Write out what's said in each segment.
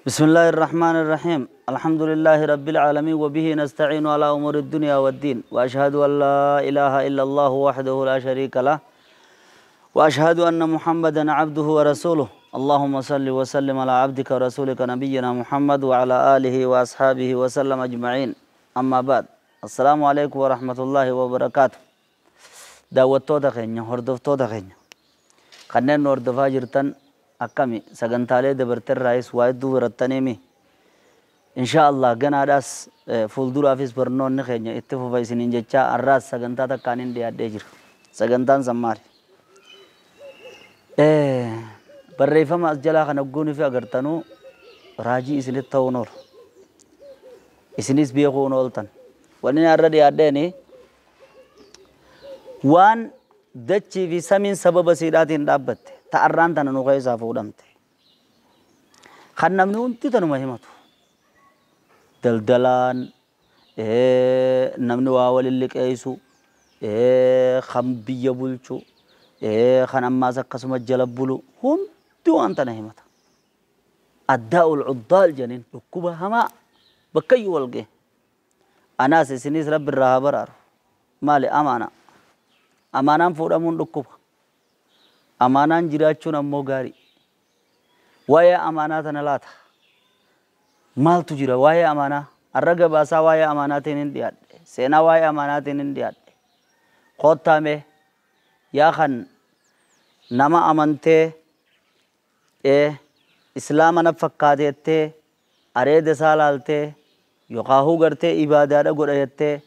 بسم الله الرحمن الرحيم. الحمد لله رب العالمين، وبه نستعين على أمور الدنيا والدين، وأشهد أن لا إله إلا الله وحده لا شريك له، وأشهد أن محمدا عبده ورسوله. اللهم صل وسلم على عبدك ورسولك نبينا محمد وعلى آله وأصحابه وسلم أجمعين. أما بعد، السلام عليكم ورحمة الله وبركاته. Daawwattoota keenya, hordoftoota keenya, kanneen nu hordofaa jirtan, akkami? Sagantaalee dabarterraayis waa hedduu barattaniimi. Insha Allah ganaadhaas fuulduraafis barnoonni keenya itti fufa isiniin jechaa, har'aas sagantaa takkaan hin dhiyaadhee jira. Sagantaan san maali? Barreeffama as jalaa kana goonii fi agartanuu raajii isinitti ta'uun oolu. Isinis beekuun ooltan. Wanni har'a dhiyaadheeni waan dachii fi samiin sababa siidhaatiin dhaabbatte ta'arraan tana nu keessaa fuudhamte. Kan namni hundi tanuma himatu. Daldalaan, namni waa waliin liqeessu, kan biyya bulchu, kan ammaas akkasuma jala bulu hundi waan tana himata. Addaa'ul cuddaal jedhaniin, dhukkuba hamaa bakkayyuu wal ga'e. Anaas isinis Rabbi irraa haa baraaru. Maali? Amaana. Amaanaan fuudhamuun dhukkuba. Amaanaan jiraachuun ammoo gaarii. Waa'ee amaanaa tana laata? Maaltu jira waa'ee amaanaa? Har'a gabaasaa waa'ee amaanaatiin hin dhiyaadhe. Seenaa waa'ee amaanaatiin hin dhiyaadhe. Kottaa mee, yaa kan nama amantee, islaama na fakkaate jettee areeda isaa laaltee, yookaan gartee ibaadaadha godha jettee,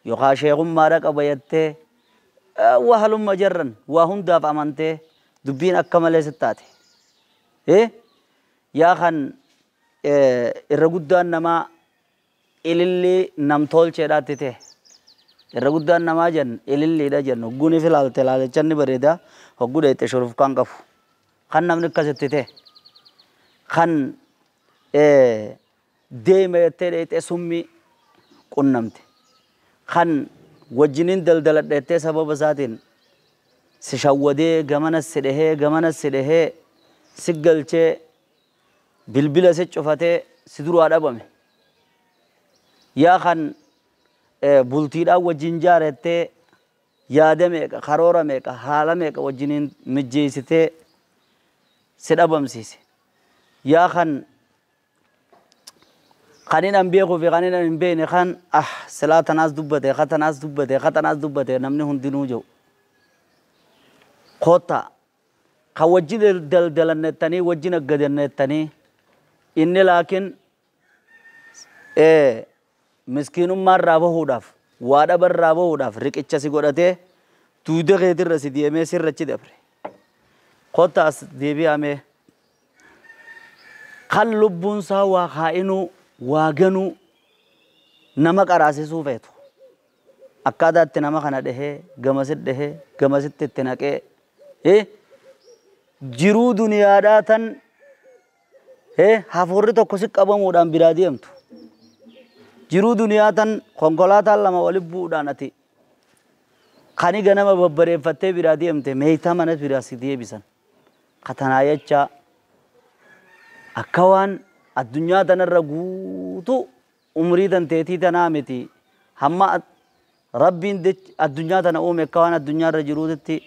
yookaan sheekummaadha qaba jettee, waa halumma jarran waa hundaaf amantee dubbiin akka malee sitti taate. Yaa kan irra guddaan namaa ilillii namtolcheedhaatti ta'e. Irra guddaan namaa jennu ililliidha jennu, hogguun if ilaalte ilaalichaan ni bareeda, hogguu dheette shurufkaan qabu. Kan namni akkasitti ta'e. Kan deema jettee dheexee summii qunnamte. Kan wajjiniin daldaladha jettee sababa isaatiin si shawwadee, gamana si dhahee, gamana si dhahee, si galchee, bilbila si cufatee si duraa dhabame. Yaa kan bultiidhaan wajjin jaarettee yaada meeqa, karoora meeqa, haala meeqa wajjiniin mijjeessitee si dhabamsiise. Yaa kan kanin an beekuu fi kanin an hin beekne, kan ah silaa tanaas dubbate, ka tanaas dubbate, ka tanaas dubbate namni hundinuu jiru. Kottaa kan wajjin daldalannettanii, wajjin aggadannettanii, inni laakiin miskiinummaa irraa bahuudhaaf, waa dhaba irraa bahuudhaaf riqicha si godhatee duuda keetirra si deemee sirrachi dabre. Kottaa as deebi'amee, kan lubbuun isaa waa kaa'inuu, waa ganuu, nama qaraasisuu feetu. Akkaataa itti nama kana dhahee gamasit dhahee gamasitti itti naqee jiruu duniyaadhaa tan hafuurri tokko si qabamuudhaan biraa deemtu. Jiruu duniyaa tan konkolaataan lama walitti bu'uudhaan ati kani ganama babbareeffattee biraa deemte meeytaa mana biraa si deebisan. Katanaa jechaa akka waan addunyaa tanarra guutuu umrii tan teetii tanaa miti, hamma Rabbiin addunyaa tana uume akka waan addunyaarra jiruutitti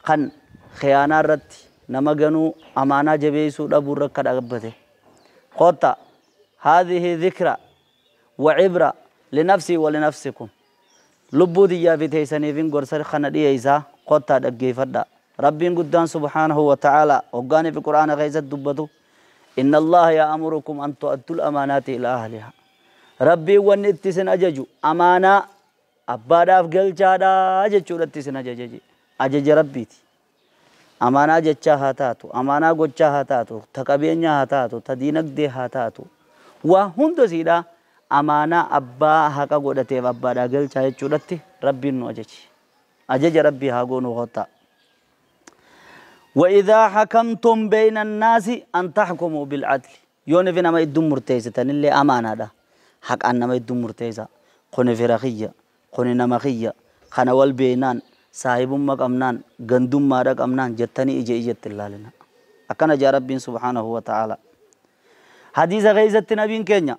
kan khiyaanaa irratti nama ganuu, amaanaa jabeessuu dhabuu irra akka dhaabbate. Kottaa, haadhihi dhikra wa cibra linafsii wa linafsikum. Lubbuu tiyyaa fi teessaniifin gorsa kana dhiyeessaa, kottaa dhaggeeffadhaa. Rabbiin guddaan subhaanahu wa ta'aalaa hoggaanii fi quraana keessatti dubbatu, "Inna Allaha ya'murukum an tu'addul amaanaati ilaa ahlihaa." Rabbiin wanni itti isin ajaju amaanaa abbaadhaaf galchaadhaa jechuudhatti isin ajaje. Ajaja Rabbiiti. Amaanaa jechaa haa taatu, amaanaa gochaa haa taatu, ta qabeenyaa haa taatu, ta diinagdee haa taatu. Waa hunda siidhaa amaanaa abbaa haqa godhateef abbaadhaa galchaa jechuudhatti Rabbiin nu ajaje. Ajaja Rabbii haa goonu, kottaa. وإذا حكمتم بين الناس أن تحكموا بالعدل. Yoon fi nama iddoo murteessitan illee amaanaadha. Haqaan nama iddoo murteessa. Kuni fira kiyya, kuni nama kiyya, kana wal beeknaan, saahibummaa qabnaan, gandummaadha qabnaan jettanii ija ijatti ilaalina. Akkana jaa Rabbiin subhaanahu wa ta'ala. Hadiisa keessatti nabiin keenya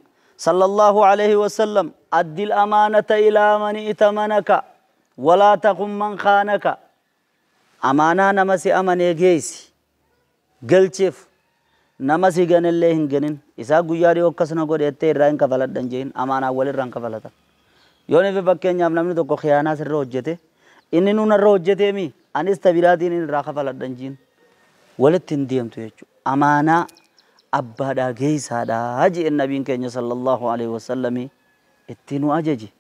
sallallahu alaihi wasallam addil amaanata ilaa man itamanaka walaa taqum man khaanaka. Amaanaa nama si amanee geessi galcheef, nama si ganellee hin ganin. Isaa guyyaa dhiyoo akkasuma godhe jettee irraa hin kafaladhan jeen, amaanaa walirraa hin kafalatan. Yoo nifi fakkeenyaaf namni tokko khiyaanaa sirra hojjete, inni nunarra hojjeteemi anis tabiraatiin irraa kafaladhan jeen, walitti hin deemtu jechuudha. Amaanaa abbaadhaa geessaadhaa jeen nabiin keenya sallallahu alaihi wasallamii itti nu ajaje.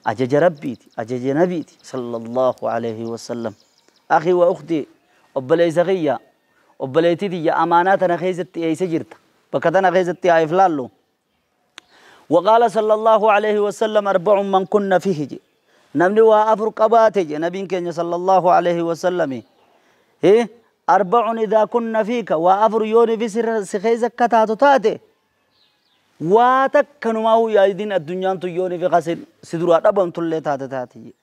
Ajaja rabbiiti, ajaja nabiiti sallallahu alaihi wasallam. Akhi wa ukhti, obboleessa kiyya, obboleettii tiyya, amaanaa tana keessatti eessa jirta? Bakka tana keessatti haa if laallu. وقال صلى الله عليه وسلم أربع من كن فيه جي. نمني وأفر قباته جي. نبي كenya صلى الله عليه وسلم إيه أربع إذا كن فيك وأفر يوني في سر سخيزة كتاتو تاتي واتكنوا ما هو يا الدنيا أنتو يوني في غسل سدروا أبم تلي تاتي تاتي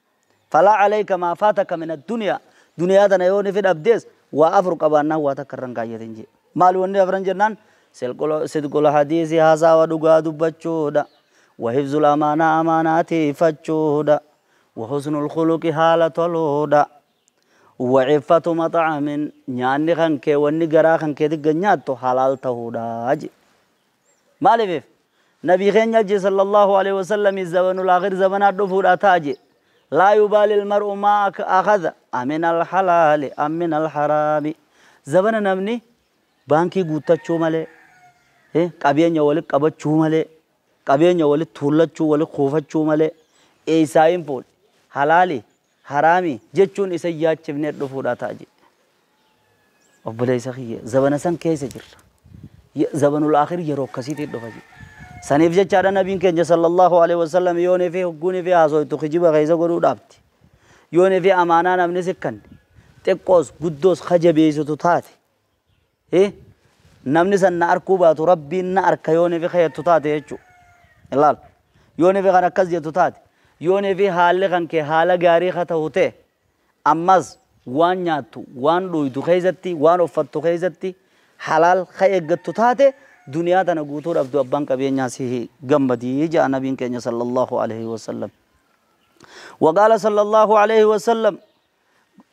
فلا عليك ما فاتك من الدنيا دنيا تنا يوني في الأبديس وأفر قبانا واتكرن كايتين جي مالو وني أفرن جنان صدق الحديث هذا ودغا دبچودا وحفظ الأمانة أماناتي فچودا وحسن الخلق حالة تلودا وعفة مطعم نياني خنكي وني غرا خنكي دغ نياتو حلال تهودا جي مالف نبي خنيا جي صلى الله عليه وسلم الزمن الآخر زمن دفودا تاجي لا يبالي المرء ما أخذ أمن الحلال أم من الحرام زمن نمني بانكي guuttachuu malee qabeenya walitti qabachuu malee qabeenya walitti tuullachuu walitti kuufachuu malee eessaa hin fuudhe halaali haraami jechuun isa yaachifnee dhufuudha ta'a jedhe. Obboleessa kiyya zabana san keessa jirra. Zabanul aakhir yeroo akkasiitiin dhufa jedhe. Saniif jechaadha nabiin keenya sallallahu alaihi wasallam yoonii fi hogguunii fi haasoytu kijiba keessa godhuu dhaabdi. Yoonii fi amaanaa namni sikkanne xiqqoos guddoos kajabeessitu taate. Namni san na arkuu baatu rabbiin na arka yoonii fi kayyattu taate jechuudha. Ilaal yoonii fi kan akkas jettu taate yoonii fi haalli kan kee haala gaarii haa ta'u ta'e ammas waan nyaattu waan dhuydu keessatti waan uffattu keessatti halaal ka eeggattu taate duniyaa tana guutuu dhabdu abbaan qabeenyaa si gammadii jedha nabiin keenya sallallahu alaihi wasallam. وقال صلى الله عليه وسلم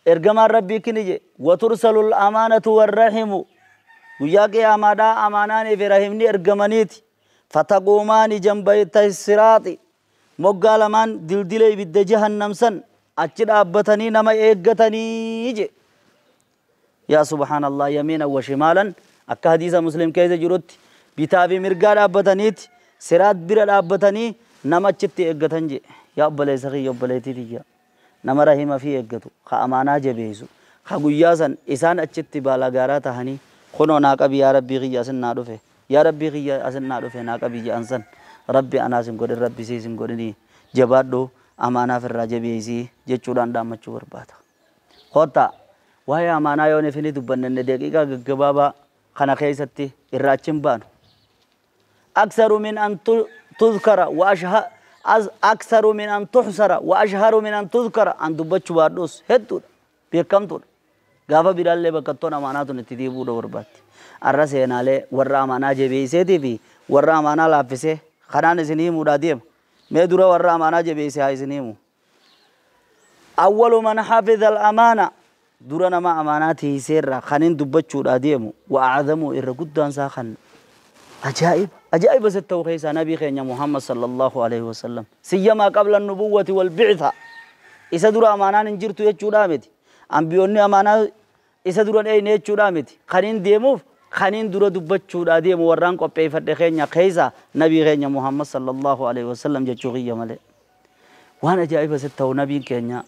ergamaan rabbii kini je وترسل الأمانة والرحم guyyaa qiyaamaadhaa amaanaanii fi rahimni ergamaniiti fataquumaani jambayta siraaxi moggaa lamaan dildila ibidda jahannam san achi dhaabbatanii nama eeggatanii je. Yaa subhaanallah, yamiinan wa shimaalan akka hadiisa Muslim keessa jirutti bitaa fi mirgaa dhaabbataniiti siraat bira dhaabbatanii nama achitti eeggatan je. Yaa obboleessa kiyya, obboleettii tiyya, nama rahima fi eeggatu ka amaanaa jabeessu ka guyyaa san isaan achitti baalagaaraa tahanii kunoo naa qabi yaa rabbii kiyya asin naa dhufe yaa rabbii kiyya asin naa dhufe naa qabi jedhan san rabbi anaas hin godhin rabbi siis hin godhinii jabaadhu amaanaaf irraa jabeessii jechuudhaan dhaammachuu barbaada. Kottaa waa'ee amaanaa yoon ifini dubbannenne daqiiqaa gaggabaabaa kana keessatti irraa achi hin baanu. أكثر من أن تذكر وأشهر أكثر من أن تحصر وأشهر من أن تذكر أن dubbachuu baadhus hedduudha beekamtuudha. Gaafa biraallee bakkattoon amaanaa tun itti deebi'uu barbaaddi. Arra seenaalee warra amaanaa jabeesseetii fi warra amaanaa laaffisee kanaan isin himuudhaa deema. Mee dura warra amaanaa jabeesse haa isin himu. أول من حفظ الأمانة dura nama amaanaa tiiseerraa kanin dubbachuudhaa deemu وأعظم irra guddaan isaa kan ajaa'iba ajaa'iba sitti ta'u keessaa nabii keenya Muhammad sallallahu alaihi wasallam سيما قبل النبوة والبعثة isa dura amaanaan hin jirtu jechuudhaa miti. Ambiyoonni amaanaa isa dura dheeyne jechuudhaa miti. Kaniin deemuuf kaniin dura dubbachuudhaa deemu warraan qopheeffadhe keenya keessa nabii keenya Muhammad sallallahu alaihi wasallam jechuu kiyya malee. Waan ajaa'iba sitti ta'u nabiin keenya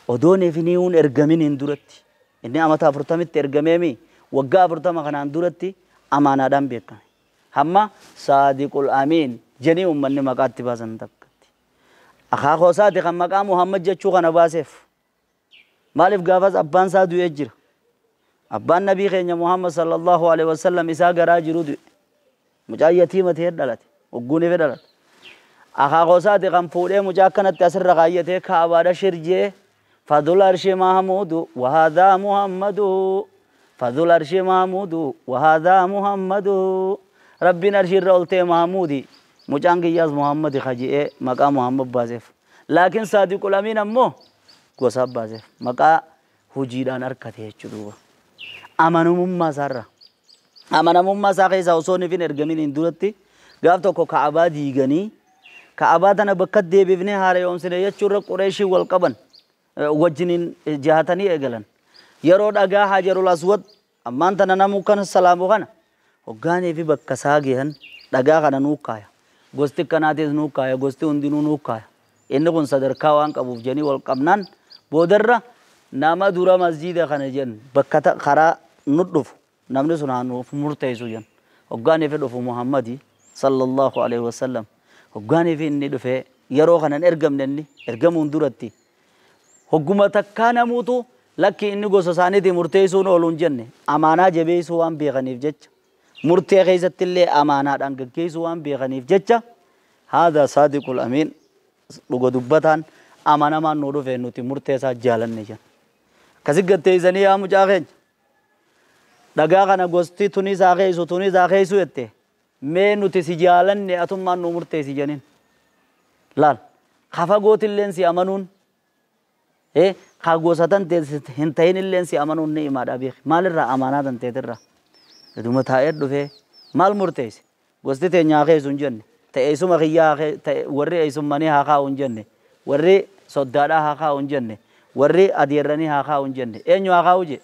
odoon ifiniiwun ergaminiin duratti inni amata 40tti ergameemi waggaa 40 kanaan duratti amaanaadhaan beekame. Hamma saadiqul amiin jenii uummanni maqaatti baasan takkatti. Akaakoo isaati kan maqaa Muhammad jechuu kana baaseef. Maaliif gaafas abbaan isaa du'ee jira. Abbaan nabii keenya Muhammad sallallahu alaihi wasallam isaa garaa jiru du'e. Mucaa yatiima ta'ee dhalate. Hogguun ife dhalate. Akaakoo isaati kan fuudhee mucaa akkanatti asirra kaayyatee kaabaadha shirjee فذو العرش محمود وهذا محمد فذو العرش محمود وهذا محمد Rabbiin arshiirra ol ta'e Mahamuudi mucaan kiyyaas Muhammadi kaji'ee maqaa Muhammad baaseef. Laakiin Saadiqul Amiin ammoo gosa baaseef maqaa hojiidhaan harkate jechuudha. Amanamummaa isaarra. Amanamummaa isaa keessaa osoo hin ergamin hin duratti gaaf tokko Ka'abaa diiganii Ka'abaa tana bakka deebifnee haaromsine jechuurra Qureeshii wal qaban wajjiniin jahatanii eegalan. Yeroo dhagaa Hajarul Aswad ammaan tana namuu kana salaamu kana hoggaanii fi bakka isaa gahan dhagaa kana nuu kaaya. Gosti kanaatis nuu kaaya, gosti hundinuu nuu kaaya. Inni kun sadarkaa waan qabuuf jedhanii wal qabnaan boodarra nama dura masjiida kana jennu bakka karaa nu dhufu namni sun haa nuuf murteessu jennu. Hoggaanii fi dhufu Muhammadi sallallahu alaihi wasallam. Hoggaanii fi inni dhufee yeroo kana hin ergamne inni ergamuun duratti hogguma takkaa namuutu lakki inni gosa isaaniitii murteessuun oolu hin jenne amaanaa jabeessuu waan beekaniif jecha murtee keessatti illee amaanaadhaan gaggeessuu waan beekaniif jecha haadha Saadiqul Amiin dhuga dubbataan amanamaan nu dhufe nuti murtee isaa jaalanne jenna. Akkasi gatteessanii yaa mucaa keenya dhagaa kana gosti tunis haa keessu tunis haa keessu jette mee nuti si jaalanne atummaan nu murteessi jedhaniin. Laal kafa gootilleen si amanuun ka gosa tan hin ta'in illeen si amanuun ni himaadha beeki. Maalirraa amaanaa tan teetirraa. Gaduma taa'ee dhufee maal murteesse? Gosti teenya haa keessu hin jenne. Ta'e eessuma kiyyaa warri eessummanii haa kaa'u hin jenne. Warri soddaadhaa haa kaa'u hin jenne. Warri adeerranii haa kaa'u hin jenne. Eenyu haa kaa'u jee?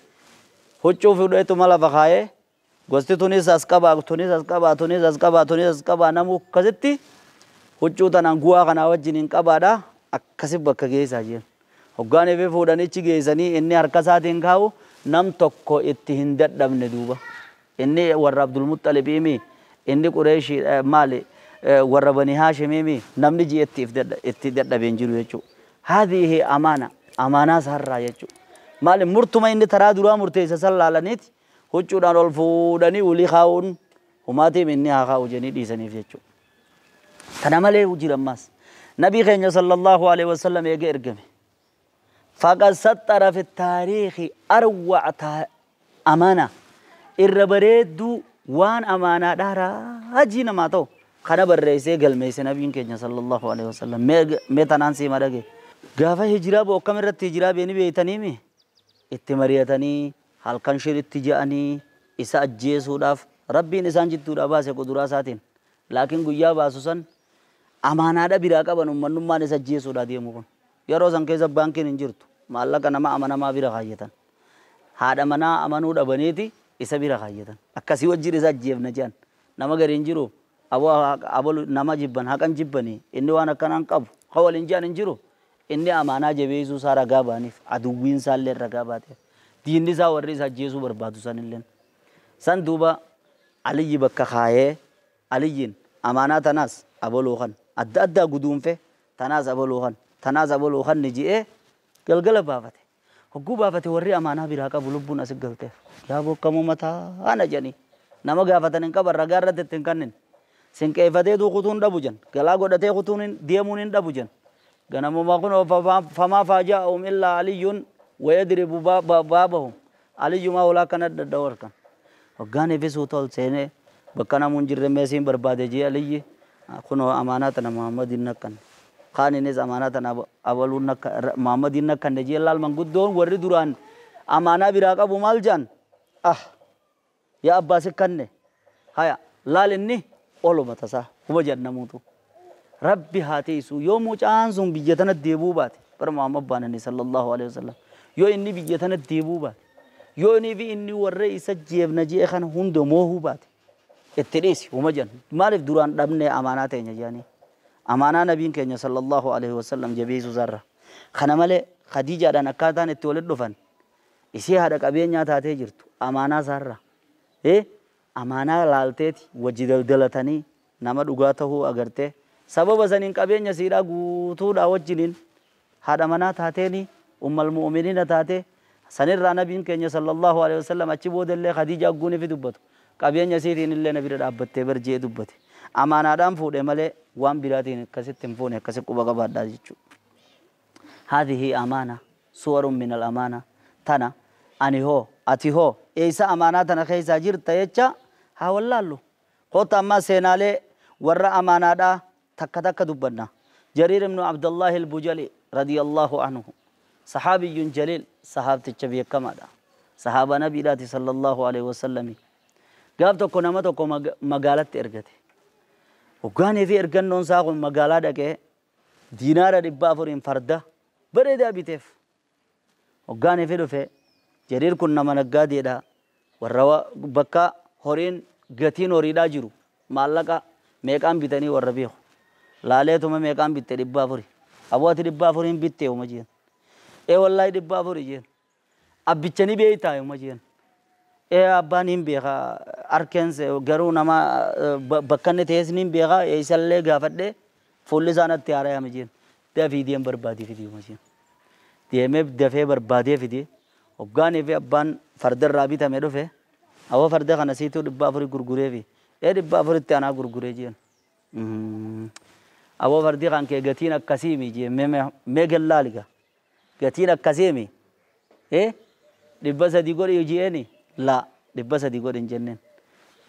Huccuu fuudheetuma lafa kaayee gosti tunis as qabaa tunis as qabaa tunis as qabaa tunis as qabaa namuu akkasitti huccuu tanaan gu'aa kanaa wajjin hin qabaadha akkasi bakka geessaa jiran. Hoggaan ifi fuudhanichi geessanii inni harka isaatiin kaa'u nam tokko itti hin dadhabne duuba. Inni warra Abdulmuxxalibiimi inni Qureeshii maali warra Bani Haashimiimi namni ji'etti itti dadhabeen jiru jechuudha. Haadhihi amaana amaanaa isaarraa jechuudha. Maali murtuma inni taraa duraa murteessa san laalaniiti huccuudhaan ol fuudhanii ulii kaa'uun humaatiif inni haa kaa'u jedhanii dhiisaniif jechuudha. Kana malee jira ammaas. Nabii keenya sallallahu alaihi wasallam eega ergame. Faqad saxxara fi taariikhi arwac amaana irra bareedduu waan amaanaadhaa raajii namaa ta'u kana barreessee galmeesse nabiin keenya sallallahu alaihi wasallam. Mee tanaan sii madage. Gaafa hijiraa bo'u akkam irratti hijiraa beeni beeytaniimi itti mari'atanii halkan shiritti je'anii isa ajjeesuudhaaf rabbiin isaan jidduudhaa baase kuduraa isaatiin. Laakiin guyyaa baasu san amaanaadha biraa qaban ummannummaan isa ajjeesuudhaa deemu kun. Yeroo san keessa baankiin hin jirtu maallaqa nama amanamaa bira kaayyatan. Haadha manaa amanuu dhabaniiti isa bira kaayyatan. Akkasii wajjin isa ajjeefna jedhan. Nama gadi hin jiru aboo nama jibban haqan jibbanii inni waan akkanaan qabu ka waliin jedhan hin jiru. Inni amaanaa jabeessuu isaa ragaa baaniif aduwwiin isaallee ragaa baateef diinni isaa warri isa ajjeesuu barbaadu sanillee. San duuba Aliyyi bakka kaayee Aliyyiin amaanaa tanaas abaluu kan adda addaa guduunfe tanaas abaluu kan tanaas abaluu kan ni ji'ee galgala baafate. Hogguu baafate warri amaanaa biraa qabu lubbuun asi galteef. Yaa bokkamuu mataa ana jedhanii nama gaafatan hin qaban ragaa irratti ittiin kennin. Sinqeeffatee kutuun dhabu jan galaa godhatee kutuun deemuun hin dhabu jan. Ganamuma kun famaa faajaa'uum illaa Aliyyuun wayadribu baabahum. Aliyyumaa hulaa kana dadda warkan. Hoggaan ifisuu tol seenee bakka namuun jirre meesiin barbaade jee Aliyyi kunoo amaanaa tana Muhammadiin nakkanne. Kaaninis amaanaa tana abaluun Muhammadiin nakkanne jee laal manguddoon warri duraan amaanaa biraa qabu maal jaan? Ah yaa abbaa sikkanne. Haya laal inni oluma tasaa huba jedhamuutu. Rabbi haa teessu yoo mucaan sun biyya tana deebuu baate bara Muhammad baanani sallallahu alaihi wasallam yoo inni biyya tana deebuu baate yoo inni fi inni warra isa jeefna jee kana hunda moohuu baate itti dhiisi huma jennu maaliif duraan dhabne amaanaa teenya jedhanii amaanaa nabiin keenya sallallahu alaihi wasallam jabeessuu isaarra. Kana malee Khadiijaadhaan akkaataan itti walitti dhufan isii haadha qabeenyaa taatee jirtu amaanaa isaarra amaanaa laalteeti wajji daldalatanii nama dhugaa tahuu agartee sababa saniin qabeenya siidhaa guutuudhaa wajjiniin haadha manaa taateeni ummal mu'miniina taatee sanirraa nabiin keenya sallallahu alaihi wasallam achi boodallee Khadiija agguun fi dubbatu qabeenya siitiin illee na bira dhaabbattee barjee dubbate amaanaadhaan fuudhe malee waan biraatiin akkasitti hin fuune akkasi quba qabaadhaa jechuudha. Haadhihi amaana suwarun min al amaana tana ani hoo ati hoo eessa amaanaa tana keessaa jirta jecha haa wallaallu. Kottu ammaa seenaalee warra amaanaadhaa takka takka dubbanna. Jariir ibnu Abdallahi al-Bujali radiyallahu anhu saxaabiyyun jaliil, sahaabticha beekamaadha. Sahaaba nabiidhaati sallallahu alaihi wasallami. Gaaf tokko nama tokko magaalatti ergate. Hoggaanii fi ergannoon isaa kun magaalaa dhaqee diinaara 400 farda bareedaa biteef. Hoggaanii fi dhufe Jariir kun nama naggaadeedha. Warra bakka horiin gatiin horiidhaa jiru maallaqa meeqaan bitanii warra beeku. Laaleetuma meeqaan bitte 400. Aboo ati 400 bitte uma jeen. Ee wallaahi 400 jeen. Abbicha ni beektaa uma jeen. Ee abbaan hin beeka arkeense garuu nama bakka inni ta'es ni beeka isallee gaafadhe fuulli isaa natti haarayame jeen. Dafii deem barbaadee fidii uma jeen. Deemee dafee barbaadee fidee hoggaanii fi abbaan farda irraa bitame dhufe awwa farda kana siituu 400 gurgureefi ee 400tti anaa gurguree jeen. Awwa fardi kan kee gatiin akkasiimi jeen mee gallaaliga gatiin akkasiimi ee 300 godhi jeeni laa 300 godhi hin jenneen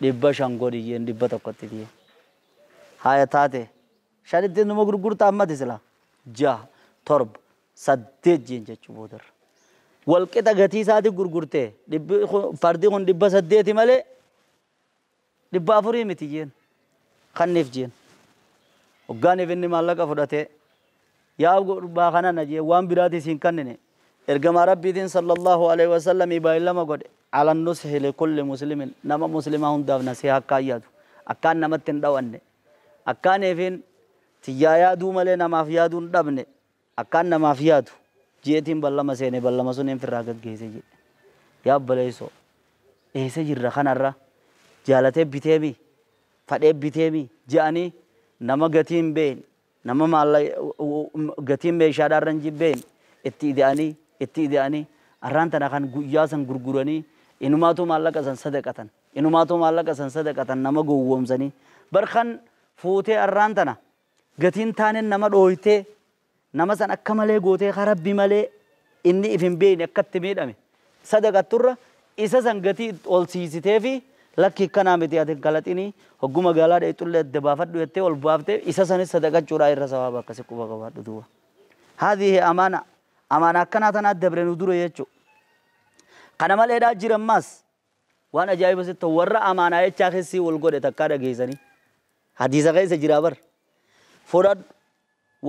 500 godhi jeen 100tti jeen. Haya taate shanitti numa gurgurtaa ammati sila 6 7 8 jeen jechuu boodarra. Walqixa gatii isaati gurgurtee fardi kun 800 malee 400 miti jeen kanniif jeen. Hoggaaniif inni maallaqa fudhatee yaa gurbaa kana na jee waan biraati siin kannine ergamaa rabbiitiin sallallahu alaihi wasallam baay'ilama godhe ala nushi likulli muslimin nama muslimaa hundaaf nasihaa akka yaadu akkaan namatti hin dhawanne akkaaniifin tiyyaa yaaduu malee namaaf yaaduu hin dhabne akkaan namaaf yaadu jeetiin ballama seene ballama sun hin firraa gaggeesse jedhe. Yaa obboleessoo eessa jirra kanarra jaalatee biteemi fadhee biteemi je'anii nama gatii hin beekne nama gatiin meeshaadhaan hin beekne itti ida'anii itti ida'anii arraan tana kan guyyaa san gurguranii inumaatu maallaqa san sadaqatan inumaatu maallaqa san sadaqatan nama gowwoomsanii barkan fuutee arraan tana gatiin taaneen nama dhooytee nama san akka malee gootee rabbi malee inni if hin beekne akkatti miidhame sadaqatturra isa san gatii ol siisitee fi lakki akkanaa miti ati galaxinii hogguu magaalaa dheexullee adda baafadhu jettee ol baaftee isa sanis sadaqachuudhaa irra sawaaba akkasi quba qabaadhu duuba. Haadhihi amaana amaana akkanaa tanaa dabre nu dura jechuudha. Kana maleedhaa jiran maas waan ajaa'iba sitti warra amaanaa jechaa keessi wal godhe takkaa dhageessanii hadiisa keessa jiraa bar fudhadhu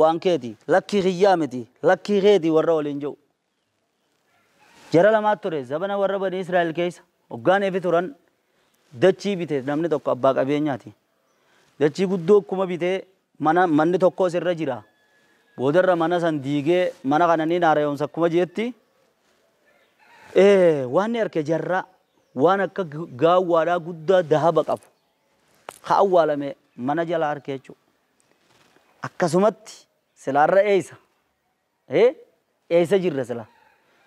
waan keeti lakkii kiyyaa miti lakkii keeti warra waliin jiru. Jara lamaatu ture zabana warra banii Israa'el keessa hoggaan eefi turan dachii bite namni tokko abbaa qabeenyaati. Dachii guddoo akkuma bitee mana manni tokko irra jira. Boodarra mana san diigee mana kana ni haaromsa akkuma jeetti waan inni arge jarraa waan akka gaawwaadhaa guddaa dahaba qabu ka awwaalame mana jala arge jechuudha. Akkasumatti silaarra eessa eessa jirra sila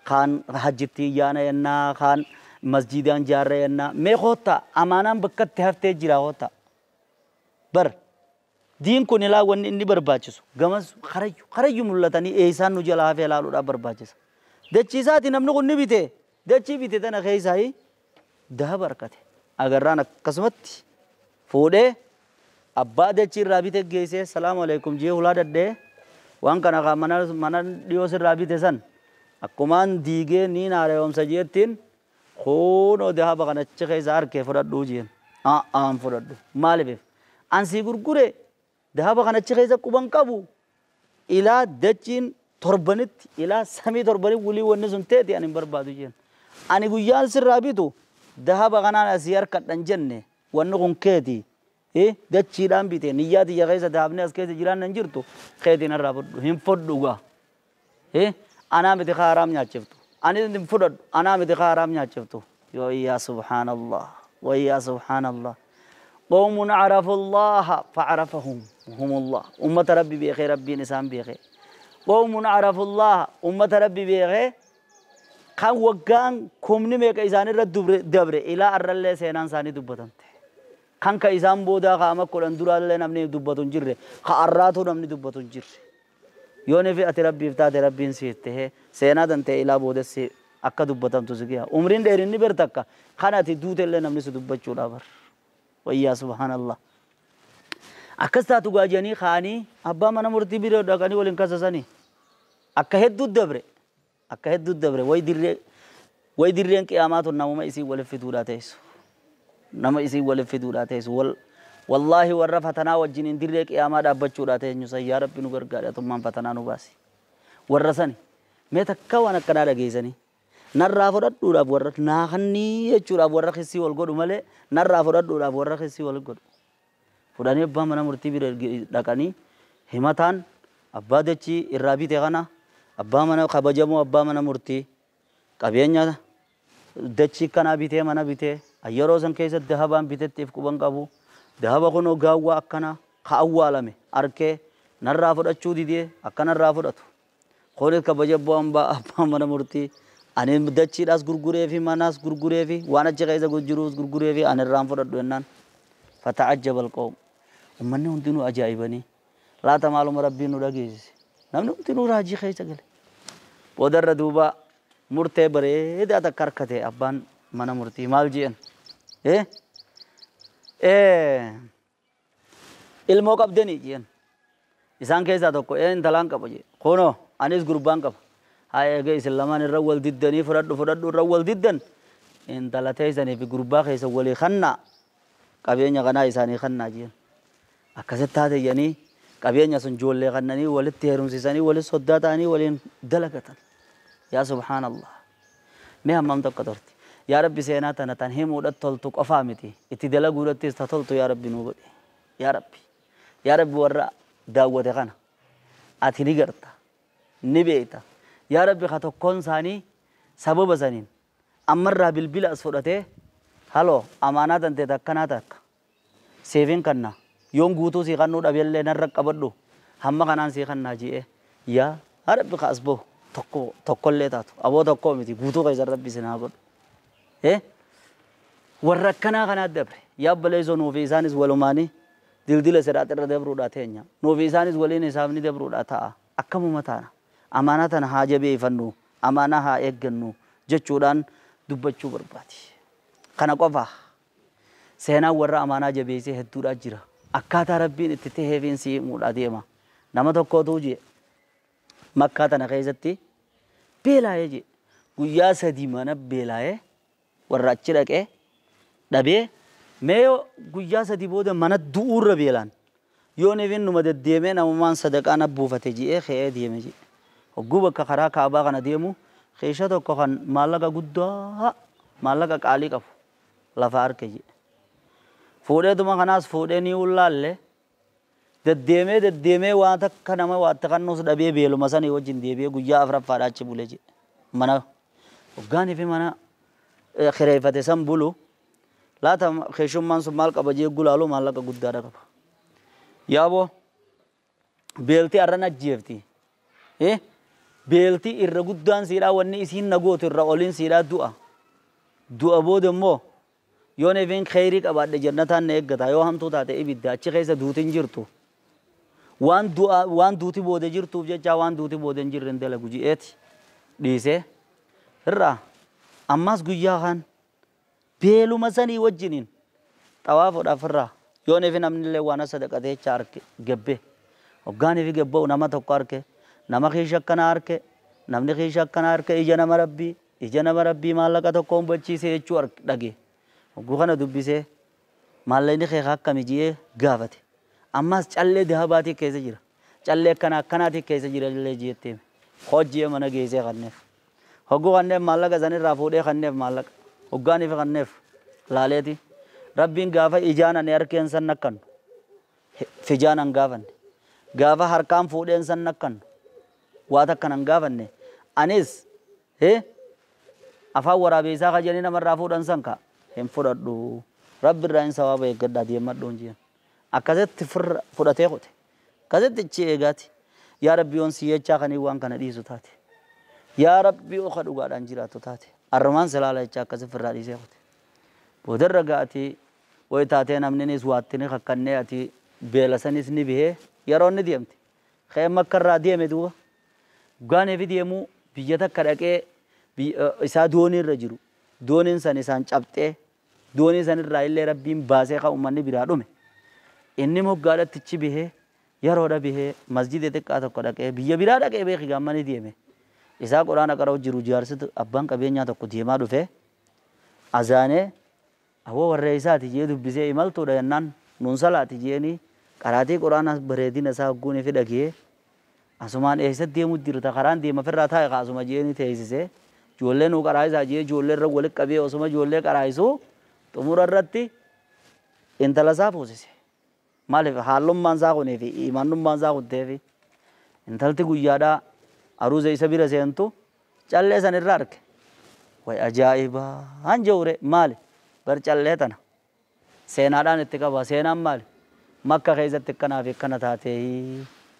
kaan hajjitti yaana yennaa kaan masjidaan jaarra yennaa mee koottaa amaanaan bakkatti haftee jira koottaa bar diin kun ilaa wanni inni barbaachisu gamas karayyu mul'atanii eessaan nu jala hafee ilaaluudhaaf barbaachisa. Dachii isaati namni kun ni bite dachii bite tana keessaa dahaba harkate agarraan akkasumatti fuudhee abbaa dachii irraa bite geessee salaamu alaikum jee hulaa dadhee waan kana kaa mana dhiyoo sirraa bite san akkumaan diigee niin haaromsa jeettiin kunoo dahaba kana achi keessa harkee fudhadhuu jeen aan fudhadhu maaliif ansii gurgure dahaba kana achi keessa quban qabu ilaa dachiin torbanitti ilaa samii torbanitti wulii wanni sun teeti ani hin barbaadu jeen ani guyyaan sirraa bitu dahaba kanaan asii harkadhan jenne wanni kun keeti dachiidhaan bite niyyaa tiyya keessa dahabni as keessa jiraan hin jirtu keetiin irraa fudhu hin fudhu gaa anaa miti kaa haraam nyaachiftu ani hin fudhadhu anaa miti kaa haraam nyaachiftu yoo yaa subhaanallah wayyaa subhaanallah قوم عرفوا الله فعرفهم هم الله أمة ربي بخير ربي نسام بخير قوم عرفوا الله أمة ربي بخير كان وقان كمني ميك إسان الرد دبر إلى أرلة سينان ساني دبتن كان كإسان بودا خامك كلن درا اللي نمني دبتن جره خاراتو نمني دبتن جره يوني في أتي ربي افتاد ربي نسيته سينا دنته إلى بودا سي أكا دبتن تزكيها عمرين ديرني برتكا خاناتي دوت اللي نمني سدبتشو دابر. Wayyaa subhaanallah. Akkas taatu gaajanii kaanii abbaa mana murtii bira dhaqanii waliin kasasanii. Akka hedduu dabre. Akka hedduu dabre. Way dirreen qiyaamaa tun namuma isii waliif fiduudhaa teessu. Nama isii waliif fiduudhaa teessu. Wallaahi warra fatanaa wajjiniin dirree qiyaamaa dhaabbachuudhaa teenyu san yaa Rabbi nu gargaari atummaan fatanaa nu baasi. Warra sani mee takka waan akkanaa dhageessanii. Narraa fudhadhuudhaaf warra naahannii jechuudhaaf warra kissii wal godhu malee narraa fudhadhuudhaaf warra kissii wal godhu. Fudhanii abbaa mana murtii bira dhaqanii himataan abbaa dachii irraa bite kana abbaa mana kabajamoo abbaa mana murtii qabeenya dachii kanaa bitee mana bitee yeroo san keessatti dahabaan bitettiif quban qabu. Dahaba kunoo gaawwaa akkana ka awwaalame arkee narraa fudhachuu didee akkanarraa fudhatu. Kunis kabajamoo abbaa mana murtii ani dachiidhaas gurguree fi manaas gurguree fi waan achi keessa jiruus gurguree fi ani irraan fudhadhu jennaan. Fata'ajjaba alqawm. Uummanni hundinuu ajaa'ibanii. Laata maaluma rabbiin nu dhageessise. Namni hundinuu raajii keessa gale. Boodarra duuba murtee bareedaa takka harkate abbaan mana murtii maal je'an? Ilmoo qabdanii je'an. Isaan keessaa tokko intalaan qaba jee. Kunoo anis gurbaan qaba. Haa eegee isin lamaan irra wal diddanii fudhadhu fudhadhu irra wal diddan intala teessanii fi gurbaa keessa walii kannaa qabeenya kanaa isaanii kannaa je'an. Akkasitti taate jedhanii qabeenya sun ijoollee kannanii walitti heerumsiisanii walitti soddaa ta'anii waliin dalagatan. Yaa subhaanallah. Mee hammam tokko torti. Yaa Rabbi seenaa tana tan himuudhaatti toltu qofaa miti. Itti dalaguudhattis ta toltu yaa Rabbi nuu godhi. Yaa Rabbi. Yaa Rabbi warra daawwate kana. Ati ni garta. Ni beekta. Yaa Rabbi ka tokkoon isaanii sababa saniin ammarraa bilbila as fudhatee haloo amaanaa tantee takkanaa takka. Seefiin kannaa. Yoon guutuu sii kannuu dhabeellee narra qabadhu hamma kanaan sii kannaa ji'ee yaa Rabbi ka as bahu tokko tokkollee taatu aboo tokkoo miti guutuu keessa Rabbi isin haa godhu. Warra akkanaa kanaa dabre yaa obboleessoo nuufi isaanis walumaanii dildila siraax irra dabruudhaa teenya nuufi isaanis waliin isaafni dabruudhaa ta'a akkamuma taana amaanaa tana haa jabeeffannu amaanaa haa eeggannu jechuudhaan dubbachuu barbaadi. Kana qofaa seenaan warra amaanaa jabeessee hedduudhaa jira. Akkaataa Rabbiin itti taheefiin si himuudhaa deema. Nama tokkootu jee Makkaa tana keessatti beelaa'ee jee guyyaa 3 mana beelaa'ee warra achi dhaqee dhabee mee guyyaa 3 booda mana du'uurra beelaan yoon ifin numa deddeemee namumaan sadaqaa na buufate je'ee ka'ee deeme jee. Hogguu bakka karaa kaabaa kana deemu keeshaa tokko kan maallaqa guddaa maallaqa qaalii qabu lafa arge jee. Fuudheetuma kanaas fuudhee ni ullaalle deddeemee deddeemee waan takka nama waatti kannus dhabee beeluma sanii wajjin deebi'ee guyyaa 4ffaadhaa achi bulee jee. Mana hoggaanii fi mana kireeffate san bulu laata keeshummaan sun maal qaba jee gulaalu maallaqa guddaadha qaba. Yaaboo beeltii arran ajjeefti. Beeltii irra guddaan siidhaa wanni isiin nagootu irra oliin siidhaa du'a. Du'a booda immoo yoon ifin kheyrii qabaadhe jannataan na eeggata yoo hamtuu taate ibidda achi keessa duutiin jirtu. Waan du'a waan duuti booda jirtuuf jecha waan duuti booda hin jirre hin dalagu ji'eeti dhiisee irraa ammas guyyaa kan beeluma sanii wajjiniin xawaafuudhaaf irraa yoon ifin namni illee waan sadaqatee jecha arge gabbe hoggaan ifi gabba'u nama tokko arge nama keesha akkanaa arge namni keesha akkanaa arge ija nama rabbii maallaqa tokko hubachiisee jechuu dhage. Hogguu kana dubbisee maallaqni kee akkami ji'ee gaafate. Ammas callee dahabaatii keessa jira. Callee akkana akkanaatii keessa jira illee ji'etti hime. Hojii mana geessee kanneef. Hogguu kanneef maallaqa sanirraa fuudhee kanneef maallaqa. Hoggaan ifi kanneef laaleeti. Rabbiin gaafa ijaan ani harkeen san nakkannu. Fijaan an gaafanne. Gaafa harkaan fuudheen san nakkannu. Waa takkan an gaafanne. Anis afaan waraabeessaa kajanii namarraa fuudhan san ka'a. Hin fudhadhu. Rabbi irraa hin sawaaba eeggadhaa deemadhuun jiran. Akkasitti fudhatee qote. Akkasitti ichi eegaati. Yaa Rabbi yoon si jechaa kanii waan kana dhiisu taate. Yaa Rabbi yoo ka dhugaadhaan jiraattu taate. Armaan silaala jechaa akkasitti irraa dhiisee qote. Boodarra ga'atii wayi taatee namninis waatti ni kakkannee ati beela sanis ni bihee yeroo inni deemte. Ka'ee makka irraa deeme duuba. Gaanii fi deemuu biyya takka dhaqee isaa doonii irra jiru. Dooniin san isaan cabxee Doonii sanirraa illee Rabbiin baasee ka uummanni biraa dhume. Inni moggaadhatti ichi bihee yeroodha bihee masjida xiqqaa tokko dhaqee biyya biraa dhaqee beeki gaammani deeme. Isaa quraana qara'u jiru jaarsitu abbaan qabeenyaa tokko deemaa dhufe azaanee awwa warra isaati jee dubbisee imaltuudha jennaan nuun salaati jeeni qaraatii quraana bareedina isaa hogguun fi dhagee asumaan eessatti deemu jirta karaan deema ofirraa taa'e kaasuma jeeni teessisee ijoollee nuu qaraa'isaa jee ijoollee irra walitti qabee osuma ijoollee qaraa'isu xumura irratti intala isaa fuusise. Maaliif haallummaan isaa kunii fi imaannummaan isaa kun ta'eefi intalti guyyaadhaa aruuza isa bira seentu callee san irra arge. Way ajaa'ibaa hanjawure maali bar callee tana seenaadhaan itti qaba seenaan maali makka keessatti akkanaa fi akkana taatee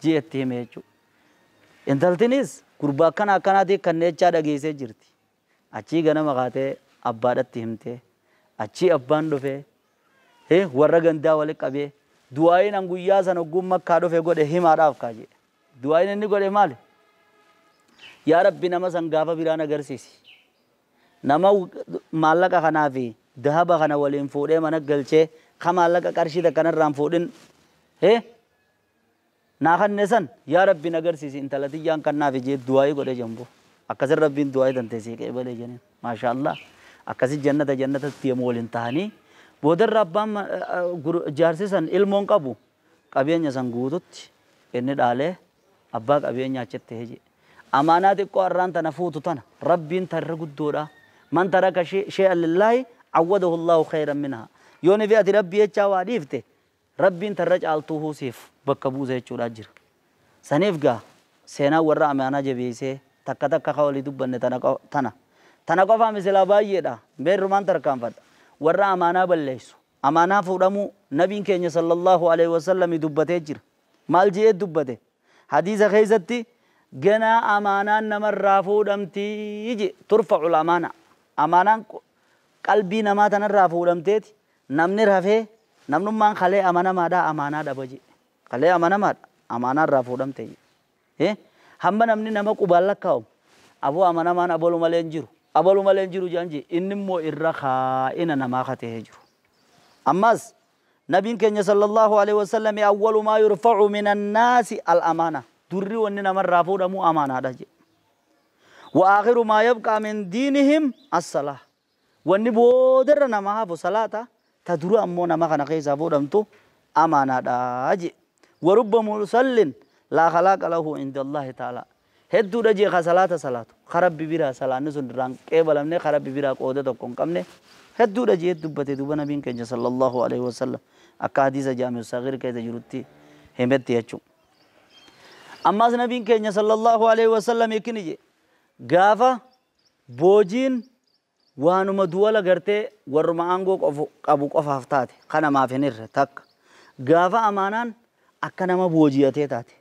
ji'etti hime jechuudha. Intaltinis gurbaa akkana akkanaatii kanneen dhageessee jirti. Achii ganama kaatee abbaadhatti himtee achii abbaan dhufee warra gandaa walitti qabee du'aayin an guyyaa sana hogguun makkaa dhufe godhe himaadhaaf kaa jedhe. Du'aayin inni godhe maali? Yaa Rabbi nama san gaafa biraan agarsiisi. Nama maallaqa kanaa fi dahaba kana waliin fuudhee mana galchee ka maallaqa qarshii takkanarraan fuudhin naa kanne san yaa Rabbi agarsiisi intala tiyyaan kannaaf jee du'aayii godhe jambu. Akkasin Rabbiin du'aayii danteessii qeebalee jeneen. Maasha Allah. Akkasi jannata jannatatti deemu waliin ta'anii boodarra abbaan jaarsi san ilmoon qabu qabeenya san guututti inni dhaalee abbaa qabeenyaa achitti heje. Amaanaa xiqqoo har'aan tana fuutu tana Rabbiin tarra guddoodha. Man taraka shay'an lillaahi awwadahu Allahu khayran minha. Yoo ni fi ati Rabbii jechaa waa dhiifte Rabbiin tarra caaltuu huusiif bakka buuse jechuudha jira. Saniif gaa seenaa warra amaanaa jabeessee takka takka ka walii dubbanne tana tana. Tana qofaa misilaa baay'eedha. Beerrumaan tarkaanfadha. Warra amaanaa balleessu. Amaanaa fuudhamuu nabiin keenya sallallahu alaihi wasallam dubbatee jira. Maal je'ee dubbate? Hadiisa keessatti ganaa amaanaan namarraa fuudhamtii je turfa'ul amaana. Amaanaan qalbii namaa tanarraa fuudhamteeti namni rafee namnummaan kalee amanamaadha amaanaa dhaba je. Kalee amanamaadha amaanaarraa fuudhamte je. Hamma namni nama qubaan lakkaa'amu aboo amanamaan abalu malee hin jiru. Abalu malee hin jiru jedhan je inni immoo irra kaa'ina namaa katee jiru. Ammas nabiin keenya sallallahu alaihi wasallam awwalu maa yurfa'u min annaasi al-amaana. Durri wanni namarraa fuudhamu amaanaadha je. Wa aakhiru maa yabqaa min diinihim as-salaah. Wanni boodarra nama hafu salaata ta dura ammoo nama kana keessaa fuudhamtu amaanaadha je. Wa rubba musallin laa khalaaqa lahu inda Allahi ta'ala. Hedduudha jee ka salaata salaatu ka Rabbi biraa salaanni sun irraan qeebalamne ka Rabbi biraa qooda tokko hin qabne hedduudha jee dubbate duuba nabiin keenya sallallahu alaihi wasallam akka hadiisa jaamiu sagiir keessa jirutti himetti jechuudha. Ammas nabiin keenya sallallahu alaihi wasallam ikkini je gaafa boojiin waanuma duwala gartee warruma aangoo qabu qofaaf taate kanamaaf hin irre takka gaafa amaanaan akka nama boojiyatee taate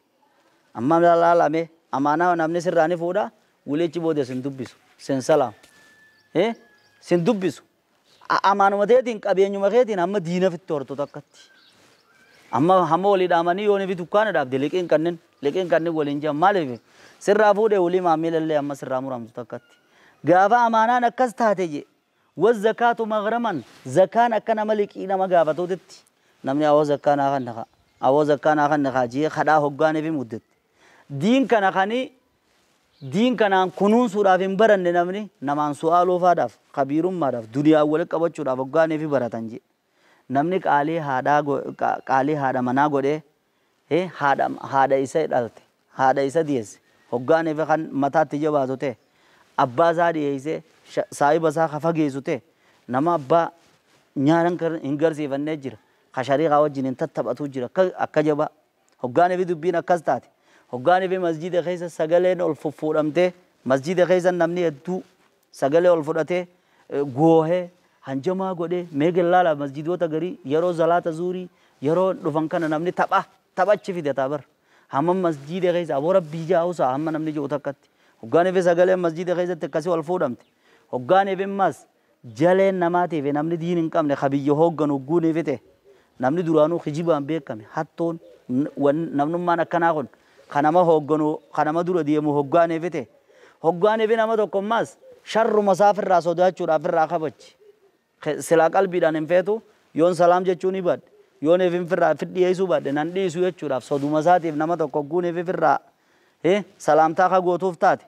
amma laalame amaanaa namni sirraa ni fuudha wulichi booda sin dubbisu sin salaam sin dubbisu amaanuma teetiin qabeenyuma keetiin hamma diina fitti hortu takkatti amma hamma walii dhaamanii yoo ni dukkaana dhaabde liqiin kannin waliin jiran maaliif sirraa fuudhee walii maamilallee amma sirraa muramtu takkatti gaafa amaanaan akkas taate je wazzakaatu maghraman zakaan akka nama liqii nama gaafatuutitti namni awoo zakkaa naa kan naqa awoo zakkaa naa kan naqa jee kadhaa hoggaanii fi muddetti. Diin kana kani diin kanaan kunuunsuudhaaf hin baranne namni namaan su'aaluufaadhaaf kabiirummaadhaaf duniyaa walitti qabachuudhaaf hoggaanii fi baratan je. Namni qaalii haadha manaa godhee haadha isa dhalte haadha isa dhiyeesse hoggaanii fi kan mataatti jabaatu ta'e abbaa isaa dhiyeessee saahiba isaa ka fageessu ta'e nama abbaa nyaara hin garsiifannee jira ka shariiqaa wajjin hin tattaphatu jira akka jabaa hoggaanii fi dubbiin akkas taate. Hoggaanii fi masjida keessa sagaleen ol fuffuudhamtee masjida keessa namni hedduu sagalee ol fudhatee goohee hanjamaa godhee meeqa laala masjidoota garii yeroo salaata zuurii yeroo dhufan kana namni taphachi fidataa bara. Hamma masjida keessa aboo rabbii jaa'usaa hamma namni jiru takkatti. Hoggaanii fi sagaleen masjida keessatti akkasii ol fuudhamte. Hoggaanii fi ammas jaleen namaatiif namni diin hin qabne kabiyya hoogganu hogguunii fi ta'e namni duraanuu kijibaan beekame hattoon namnummaan akkanaa kun kanama hoogganu kanama dura deemu hoggaanii fi ta'e hoggaanii fi nama tokko ammas sharruma isaa ofirraa sodaachuudhaaf irraa kabachi. Silaa qalbiidhaan hin feetu yoon salaam jechuu ni baadhe yoon ifin firraa fidhiyeessuu baadhe nan dhiisu jechuudhaaf soduma isaatiif nama tokko hogguun ifi firraa salaamtaa ka gootuuf taate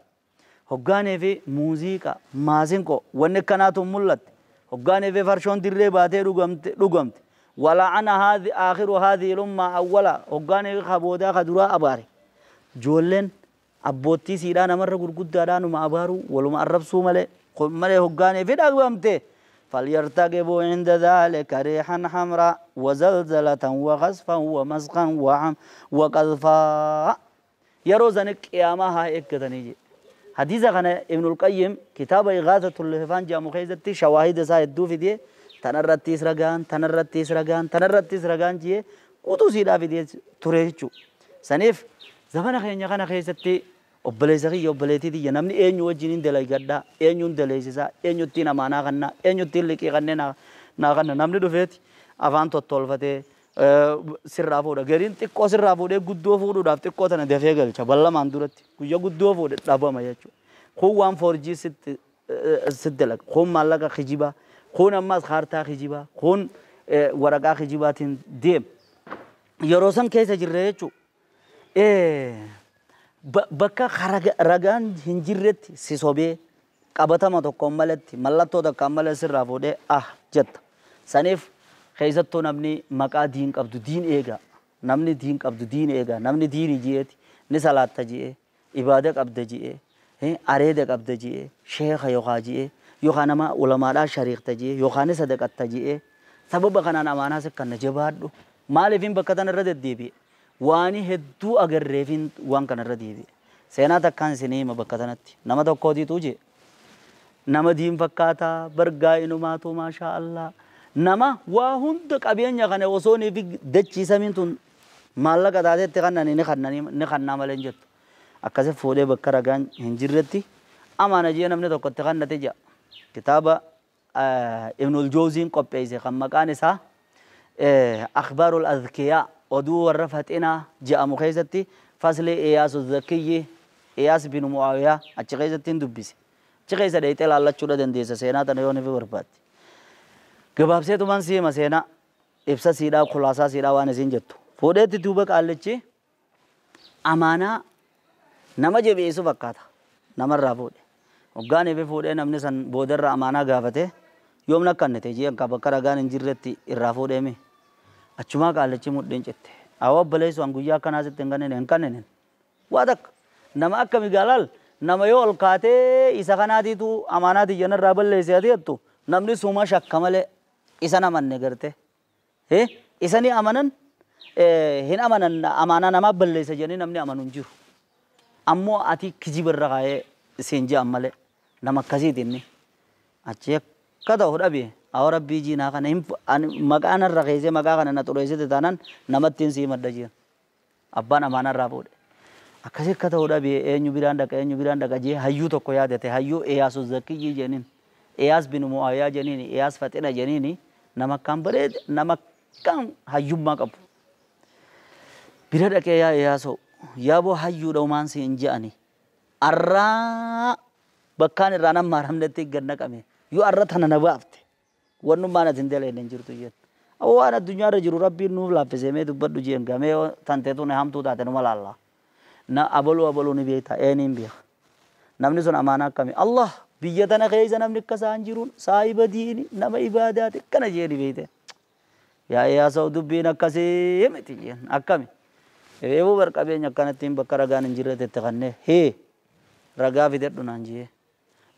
hoggaanii fi muuziqaa maasinqoo wanni akkanaatu mul'atte hoggaanii fi farshoon dirree baatee dhugamte wala'ana haadhi aakhiru haadhi ilummaa awwala hoggaanii fi kaboodaa ka duraa abaare ijoolleen abboottii siidhaa namarra gurguddaadhaanuma abaaruu waluma arrabsuu malee malee hoggaanii fi dhugamte فليرتقبوا عند ذلك ريحا حمراء وزلزلة وخسفا ومسقا وقذفا يروزن قيامة هاي اكتنيجي حديثة كان ابن القيم كتاب إغاثة اللهفان جامو خيزتي شواهد سا يدو في دي تنرتيس رغان تنرتيس رغان تنرتيس رغان جي قطو سيدا في دي تريچو سنيف زمان خينيا كان خيزتي obboleessa kiyya obboleettii tiyya namni eenyu wajjiniin dalagadhaa eenyuun daleessisaa eenyuttiin amaanaa kannaa eenyuttiin liqii kannee naa kanna namni dhufeeti afaan tottolfatee sirraa fuudha gariin xiqqoo sirraa fuudhee guddoo fuudhuudhaaf xiqqoo tana dafee galcha ballamaan duratti guyya guddoo fuudhe dhabama jechuudha. Kun waan foorjii sitti dalaga kun maallaqa kijibaa kun ammas kaartaa kijibaa kun waraqaa kijibaatiin deema yeroo san keessa jirre jechuudha. Bakka ragaan hin jirretti si sobee qabatama tokkoon malatti mallattoo takkaan malee sirraa fuudhee ah jetta. Saniif keessattuu namni maqaa diin qabdu diin eegaa namni diin qabdu diin eegaa namni diini ji'eeti ni salaatta ji'ee ibaada qabda ji'ee areeda qabda ji'ee sheeka yookaa ji'ee yookaan nama ulamaadhaa shariikta ji'ee yookaan ni sadaqatta ji'ee sababa kanaan amaanaa sikkanna jabaadhu maaliifin bakka tanarra deddeebi'e. Waani hedduu agarreefin waan kanarra deebi'e. Seenaa takkaan isinii hima bakka tanatti. Nama tokkootiitu jee. Nama diin fakkaataa bargaa inumaatu maashaa Allah. Nama waa hunda qabeenya kana osoo ni dachiisamiin tun maallaqa taatetti kannani ni kannaa malee hin jettu. Akkasi fuudhee bakka ragaan hin jirretti amaana jee namni tokkotti kannate jea. Kitaaba Ibnul Jawziin qopheesse kan maqaan isaa Akhbaarul Azkiyaa oduu warra faxinaa je'amu keessatti fasli Iyaasu Zakiyyi Iyaas bin Mu'aawiyaa achi keessatti hin dubbise. Achi keessa dheeyxee laallachuudha dandeessa seenaa tana yoo ni barbaadde. Gabaabseetumaan siima seenaa ibsa siidhaa kulaasaa siidhaa waan isin jettu. Fuudheetti duuba qaallichi amaanaa nama jabeessu fakkaata namarraa fuudhe. Hoggaan eebee fuudhee namni san boodarra amaanaa gaafate yoomna akkannete ji'an ka bakka ragaan hin jirretti irraa fuudheemi. Achumaa qaallichi mudhiin cette. Awwa obboleessu an guyyaa akkanaa sitti hin kannine hin kannine. Waa takka nama akka migaalaal nama yoo ol kaatee isa kanaatiitu amaanaa tiyyanarraa balleesse ati jettu namni suma shakka malee isa namanne garte. Isa ni amanan hin amanan amaanaa namaa balleessa jedhanii namni amanu hin jiru. Ammoo ati kijibarra kaa'ee siin je'an malee nama akkasiiti inni. Achi akka ta'u dhabe. Awwa rabbii jiinaa kana maqaa narra keessee maqaa kana na xureessite taanaan namattiin sii madda jiin. Abbaan amaanaa irraa fuudhe. Akkasii akka ta'u dhabe eenyu biraan dhaqa eenyu biraan dhaqa jee hayyuu tokko yaadate hayyuu Iyaasu Zakkiyyii jedhaniin. Iyaas bin Mu'aawiyaa jedhaniin Iyaas Faxina jedhaniin nama akkaan bareede nama akkaan hayyummaa qabu. Bira dhaqee yaa Iyaasoo yaaboo hayyuudha umaan siin je'ani. Arraa bakkaan irraa nan maaramnetti gad naqame yoo arra tana na baafte. Wannummaan ati hin dalagne hin jirtu jeen. Waan addunyaarra jiru rabbiin nuuf laaffisee mee dubbadhu jeen gamee tanteetu hamtuu taate numa laalla. Na abaluu abaluu ni beekta eenyu beeka. Namni sun amaanaa akkamii Allah biyya tana keessa namni akka isaan jiruun saahiba diini nama ibaadaati akkana jeeni beekte. Yaa Iyaasoo dubbiin akkasii miti jeen akkami. Eeboo bar qabeenya akkanattiin bakka ragaan hin jirretti itti kannee hee ragaa fidadhu naan jee.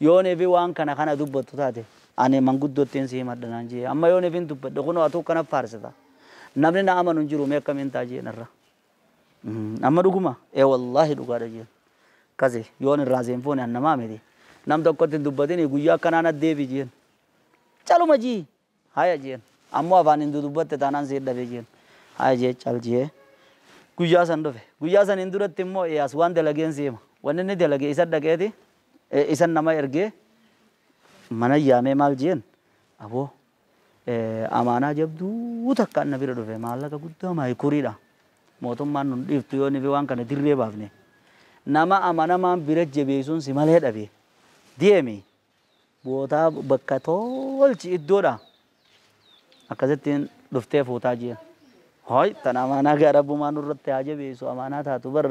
Yoon eebi waan kana kana dubbattu taate ani manguddootti si himadha naan jee. Amma yoon eebin dubbadhe kunoo atuu kana faarsita. Namni na amanu hin jiru mee akkamiin taa jeen irra. Amma dhuguma ee wallaahi dhugaadha jeen. Kasi yoon irraa seenfoon an namaa miti. Nam tokkotti hin dubbatini guyyaa akkanaan addeebi jeen. Caluma jii haya jeen. Ammoo afaan hin dubbatte taanaan si dhabe jeen. Haya jee cal jee. Guyyaa san dhufe. Guyyaa san hin duratti immoo Iyaas waan dalageen si hima. Wanni inni dalage isa dhaqeeti isan nama ergee mana yaamee maal jeen aboo amaanaa jabduu takka anna bira dhufe maallaqa guddaa maayikuriidha. Mootummaan nun dhiiftu yoo nufi waan kana dirree baafne. Nama amanamaan bira jabeessuun si malee dhabe. Deemi bootaa bakka tolchi iddoodha. Akkasittiin dhuftee fuutaa jeen. Hoy tan amaanaa gaa rabbumaa nurratti haa jabeessu amaanaa taatu bar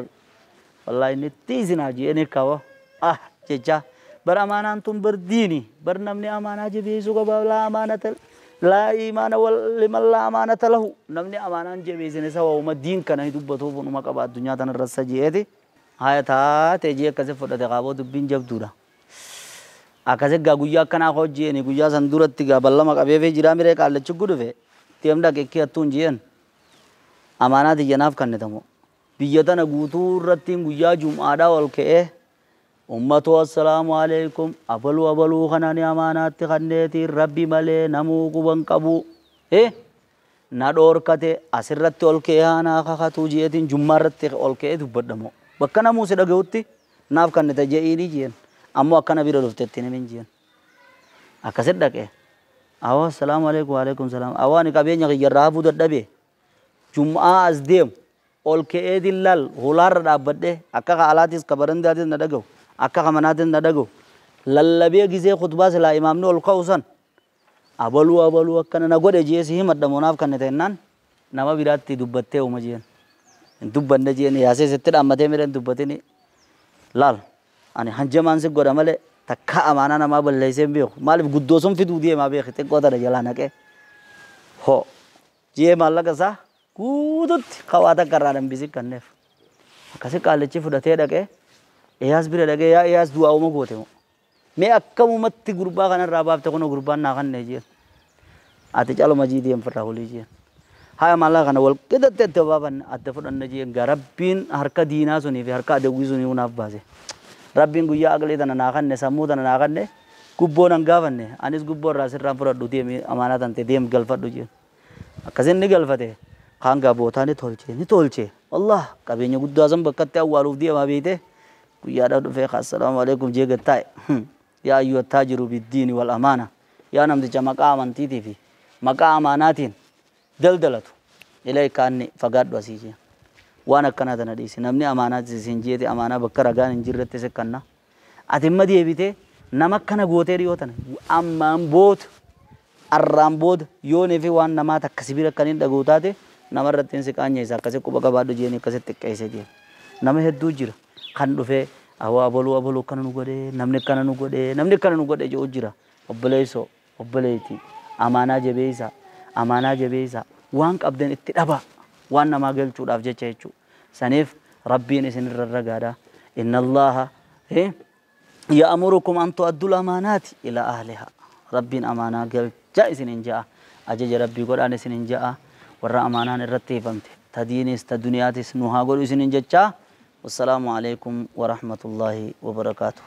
wallaahi inni tiisinaa jeeni kawa ah jecha bar amaanaan tun bar diini bar namni amaanaa jabeessuu qaba laa amaanata laa imaana liman laa amaanata lahu namni amaanaan jabeessine sababuma diin kana dubbatuuf numa qaba addunyaa tanarra sajeeti haya taate jee akkasi fudhate qaaboo dubbiin jabduudha. Akkasi gaa guyyaa akkanaa hojjeeni guyyaa san duratti gaa ballama qabeefee jiraa miree qaallachi gudufe deem dhaqe hattuun jeen amaanaa tiyyanaaf kennitamu. Biyya tana guutuu irratti guyyaa jum'aadhaa ol ka'ee ummatoo assalaamu alaikum abaluu abaluu kanani amaanaatti kanneetiin rabbi malee namuu quban qabu. Na dhoorkate asirratti ol ka'ee haanaa kakatuu jeetiin jummaa irratti ol ka'ee dubbadhamu. Bakka namuu si dhaga'utti naaf kennite je'iini jeen. Ammoo akkana bira dhuftetti himin jeen. Akkasit dhaqee. Awwa assalaamu alaikum wa alaikum salaam. Awwa ani qabeenya kiyyarraa hafuu dadhabe. Jum'aa as deemu ol ka'ee dillaal hulaarra dhaabbadhee akka ka alaatis ka barandaatis na dhaga'u akka ka manaatis na dhaga'u lallabee gizee khutbaa silaa imaamni ol ka'u san abaluu abaluu akkana na godhe jee si himadhamoo naaf kennite jennaan nama biraatti dubbattee uuma jeen. Hin dubbanne jeen yaasee sitti dhaammatee miree hin dubbatini laal ani hanjamaan si godha malee takka amaanaa namaa balleessee hin beeku maaliif guddoo sun fiduu deemaa beeki xiqqoo tana jalaa naqee hoo jee maallaqa isaa guututti kawaa takka irraa dambisi kanneef akkasi qaallichi fudhatee dhaqee Iyaas bira dhaqee yaa Iyaas du'aa uuma goote moo mee akkamumatti gurbaa kanarraa baafte kunoo gurbaan naa kannee jeen ati caluma jii deem firraa hulii jeen haya maallaqa kana wal qixatti adda baafanne adda fudhanne jeen gaa rabbiin harka diinaa sunii fi harka adawwii sunii naaf baase rabbiin guyyaa aqlii tana naa kanne sammuu tana naa kanne gubboo nan gaafanne anis gubboo irraa sirraan fudhadhu deemi amaanaa tante deem galfadhu jeen akkasin ni galfate kaan gaa bootaa ni tolche ni tolche wallah qabeenya guddaa san bakkatti awwaaluuf deemaa beeyte guyyaadhaa dhufee assalaamu alaikum jee gattaa'e yaa ayyuha taajiru biddiini wal amaana yaa namticha maqaa amantiitii fi maqaa amaanaatiin daldalatu ilayka anni fagaadhu asii jeen waan akkanaa tana dhiisi namni amaanaa isin jeete amaanaa bakka ragaan hin jirretti siqanna ati imma deebitee nama akkana gootee dhiyoo tana ammaan booda arraan booda yoonii fi waan namaa takka sibira kan hin dhaga'u taate nama irratti hin siqaanyeessa akkasi quba qabaadhu jeeni akkasi xiqqeessee deema nama hedduu jira kan dhufee awwa abaluu abaluu akkana nu godhee namni akkana nu godhee namni akkana nu godhee jedhu jira obboleessoo obboleettii amaanaa jabeessa amaanaa jabeessa waan qabdan itti dhabaa waan namaa galchuudhaaf jecha jechuudha saniif rabbiin isin irra ragaadha inna allaha ya'murukum an tu'addul amaanaati ila ahliha rabbiin amaanaa galcha isin hin ja'a ajaja rabbii godhaan isin hin ja'a warra amaanaan irratti hifamte ta diinis ta duniyaatis nu haa godhu isin hin jechaa. والسلام عليكم ورحمة الله وبركاته.